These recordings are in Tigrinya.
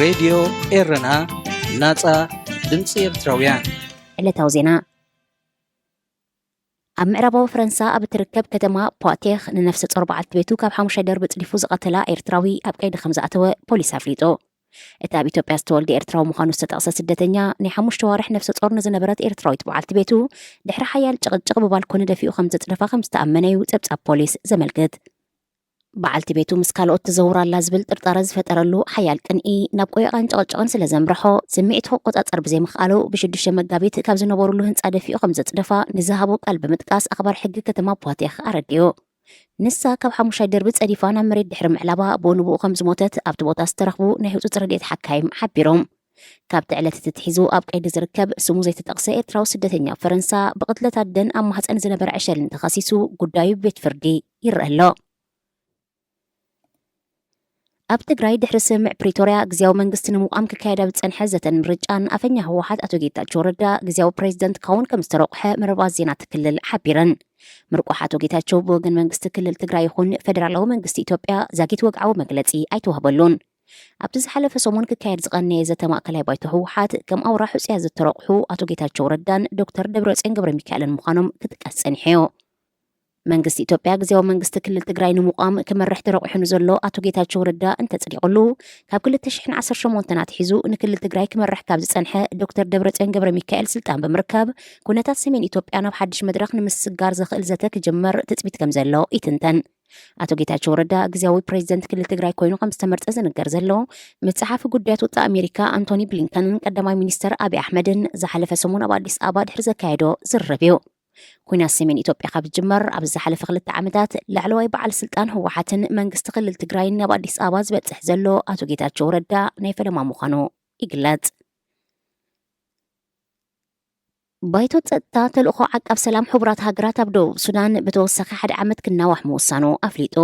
ሬድዮ ኤረና፣ ናጻ ድምጺ ኤርትራውያን። ዕለታዊ ዜና። ኣብ ምዕራባዊ ፈረንሳ ኣብ እትርከብ ከተማ ፖቴኽ ንነፍሰ ጾር በዓልቲ ቤቱ ካብ ሓሙሻይ ደርቢ ጽዲፉ ዝቐተላ ኤርትራዊ ኣብ ቀይዲ ከም ዝኣተወ ፖሊስ ኣፍሊጡ። እቲ ኣብ ኢትዮጵያ ዝተወልደ ኤርትራዊ ምዃኑ ዝተጠቕሰ ስደተኛ፣ ናይ ሓሙሽተ ዋርሕ ነፍሰ ጾር ንዝነበረት ኤርትራዊት በዓልቲ ቤቱ ድሕሪ ሓያል ጭቕጭቕ ብባልኮኒ ደፊኡ ከም ዘጽደፋ ከም ዝተኣመነ እዩ ጸብጻብ ፖሊስ ዘመልክት። በዓልቲ ቤቱ ምስ ካልኦት ትዘውር ኣላ ዝብል ጥርጣረ ዝፈጠረሉ ሓያል ቅንኢ፣ ናብ ቆየቓን ጭቕጭቕን ስለ ዘምርሖ፣ ስምዒቱ ክቆጻጸር ብዘይምኽኣሉ፣ ብሽዱሽተ መጋቢት ካብ ዝነበሩሉ ህንጻ ደፊኡ ከም ዘጽደፋ ንዝሃቦ ቃል ብምጥቃስ ኣኽባር ሕጊ ከተማ ፖቴኽ ኣረዲኡ። ንሳ ካብ ሓሙሻይ ደርቢ ጸዲፋ ናብ መሬት ድሕሪ ምዕላባ፣ ብኡ ንብኡ ከም ዝሞተት ኣብቲ ቦታ ዝተረኽቡ ናይ ህጹጽ ረድኤት ሓካይም ሓቢሮም። ካብቲ ዕለት እቲ ኣትሒዙ ኣብ ቀይዲ ዝርከብ ስሙ ዘይተጠቕሰ ኤርትራዊ ስደተኛ ኣብ ፈረንሳ፣ ብቕትለት ኣደን ኣብ ማህጸን ዝነበረ ዕሸልን ተኸሲሱ ጉዳዩ ቤት ፍርዲ ይረአ ኣሎ። ኣብ ትግራይ ድሕሪ ስምምዕ ፕሪቶርያ ግዝያዊ መንግስቲ ንምቋም ክካየድ ኣብ ዝጸንሐ ዘተን ምርጫን ኣፈኛ ህወሓት ኣቶ ጌታቸው ረዳ ግዝያዊ ፕሬዚደንት ክኸውን ከም ዝተረቑሐ መርበባት ዜና እቲ ክልል ሓቢረን። ምርቋሕ ኣቶ ጌታቸው ብወገን መንግስቲ ክልል ትግራይ ይኹን ፌደራላዊ መንግስቲ ኢትዮጵያ ዛጊት ወግዓዊ መግለጺ ኣይተዋህበሉን። ኣብቲ ዝሓለፈ ሰሙን ክካየድ ዝቐነየ ዘተ ማእከላይ ባይቶ ህወሓት ከም ኣውራ ሕጹያት ዝተረቑሑ ኣቶ ጌታቸው ረዳን ዶክተር ደብረጽዮን ገብረ ሚካኤልን ምዃኖም ክጥቀስ ጸኒሑ እዩ። መንግስቲ ኢትዮጵያ ግዝያዊ መንግስቲ ክልል ትግራይ ንምቋም ክመርሕ ተረቑሑ ንዘሎ ኣቶ ጌታቸው ረዳ እንተጸዲቑሉ፣ ካብ ክልተ ሽሕን ዓሰርተ ሸሞንተን ኣትሒዙ ንክልል ትግራይ ክመርሕ ካብ ዝጸንሐ ዶክተር ደብረጽዮን ገብረ ሚካኤል ስልጣን ብምርካብ፣ ኩነታት ሰሜን ኢትዮጵያ ናብ ሓድሽ መድረኽ ንምስግጋር ዘኽእል ዘተ ክጅመር ትጽቢት ከም ዘሎ ይትንተን። ኣቶ ጌታቸው ረዳ ግዝያዊ ፕሬዚደንት ክልል ትግራይ ኮይኑ ከም ዝተመርጸ ዝንገር ዘሎ፣ ምስ ጸሓፊ ጉዳያት ወጻኢ ኣሜሪካ ኣንቶኒ ብሊንከንን ቀዳማይ ሚኒስተር ኣብይ ኣሕመድን ዝሓለፈ ሰሙን ኣብ ኣዲስ ኣበባ ድሕሪ ዘካየዶ ዝርርብ እዩ። ኲናት ሰሜን ኢትዮጵያ ካብ ዝጅመር ኣብዚ ዝሓለፈ ክልተ ዓመታት፣ ላዕለዋይ በዓል ስልጣን ህወሓትን መንግስቲ ክልል ትግራይን ናብ ኣዲስ ኣበባ ዝበጽሕ ዘሎ ኣቶ ጌታቸው ረዳ ናይ ፈለማ ምዃኑ ይግለጽ። ባይቶ ጸጥታ ተልእኾ ዓቃብ ሰላም ሕቡራት ሃገራት ኣብ ደቡብ ሱዳን ብተወሳኺ ሓደ ዓመት ክናዋሕ ምውሳኑ ኣፍሊጡ።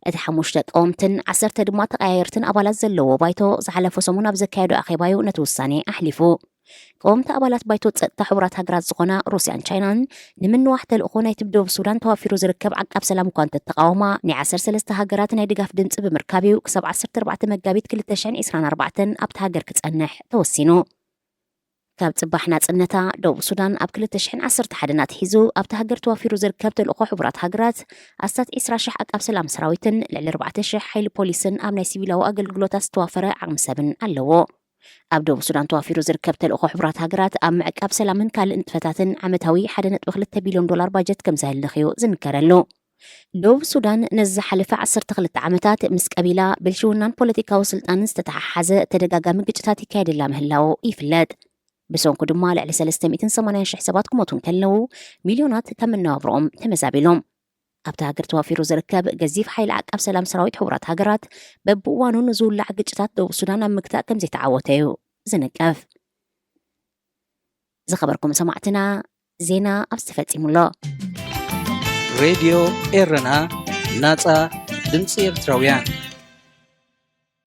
እቲ ሓሙሽተ ቀወምትን ዓሰርተ ድማ ተቐያየርትን ኣባላት ዘለዎ ባይቶ ዝሓለፈ ሰሙን ኣብ ዘካየዶ ኣኼባዩ ነቲ ውሳኔ ኣሕሊፉ። ቀወምቲ ኣባላት ባይቶ ጸጥታ ሕቡራት ሃገራት ዝኾና ሩስያን ቻይናን፣ ንምንዋሕ ተልእኾ ናይቲ ብደቡብ ሱዳን ተዋፊሩ ዝርከብ ዓቃብ ሰላም እኳ እንተተቓወማ፣ ናይ ዓሰርተ ሰለስተ ሃገራት ናይ ድጋፍ ድምጺ ብምርካብ እዩ ክሳብ ዓሰርተ ኣርባዕተ መጋቢት ክልተ ሽሕን ዕስራን ኣርባዕተን ኣብቲ ሃገር ክጸንሕ ተወሲኑ። ካብ ጽባሕ ናጽነታ፣ ደቡብ ሱዳን ኣብ ክልተ ሽሕን ዓሰርተ ሓደን ኣትሒዙ ኣብቲ ሃገር ተዋፊሩ ዝርከብ ተልእኾ ሕቡራት ሃገራት፣ ኣስታት ዕስራ ሽሕ ዓቃብ ሰላም ሰራዊትን ልዕሊ ኣርባዕተ ሽሕ ሓይሊ ፖሊስን ኣብ ናይ ሲቪላዊ ኣገልግሎታት ዝተዋፈረ ዓቕሚ ሰብን ኣለዎ። ኣብ ደቡብ ሱዳን ተዋፊሩ ዝርከብ ተልእኾ ሕቡራት ሃገራት፣ ኣብ ምዕቃብ ሰላምን ካልእ ንጥፈታትን ዓመታዊ ሓደ ነጥቢ ክልተ ቢልዮን ዶላር ባጀት ከም ዘህልኽ እዩ ዝንገረሉ። ደቡብ ሱዳን ነዚ ዝሓለፈ ዓሰርተ ክልተ ዓመታት ምስ ቀቢላ፣ ብልሽውናን ፖለቲካዊ ስልጣንን ዝተተሓሓዘ ተደጋጋሚ ግጭታት ይካየደላ ምህላዉ ይፍለጥ። ብሰንኩ ድማ ልዕሊ ሰለስተ ሚእትን ሰማንያን ሽሕ ሰባት ክሞቱ እንከለዉ፣ ሚልዮናት ካብ መነባብሮኦም ተመዛቢሎም። ኣብታ ሃገር ተዋፊሩ ዝርከብ ገዚፍ ሓይሊ ዓቃብ ሰላም ሰራዊት ሕቡራት ሃገራት፣ በብእዋኑ ንዝውላዕ ግጭታት ደቡብ ሱዳን ኣብ ምግታእ ከም ዘይተዓወተ እዩ ዝንቀፍ። ዝኸበርኩም ሰማዕትና፣ ዜና ኣብዚ ተፈጺሙ ኣሎ። ሬድዮ ኤረና፣ ናጻ ድምጺ ኤርትራውያን።